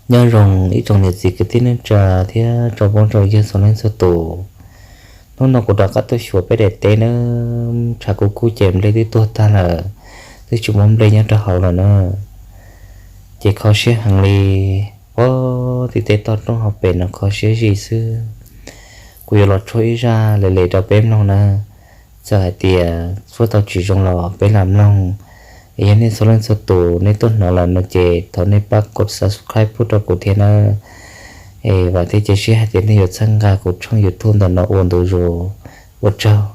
Nyob zoo ib tsoom niam txiv kwv tij neej tsa thiab tsoom phooj tsoom ywg txhua leej txhua tus. Hnub no kuv rov qab tuaj xyuas peb daim teb nawb, tshav kub kub ces nplej twb tuag tag lawm, twb tsis muaj nplej nyob rau hauv lawm na. Ces kho siab heev li, pob tim tej toj roob hauv pes no kho siab zim xwb. Kuv yuav los tshuab ib zaj lem lem rau peb mloog na. Txawm hais tias tshuab tau tsis zoo los peb lam mloog. Es yog nej txhua leej txhua tus nej tuaj hnov lawm no ces thov nej pab kov subscribe pub rau kuv thiab na. Es vam thiab cia siab hais tias nej yuav txhawb nqa kuv tshooj YouTube ntawm no ua ntu zus. Ua tsaug.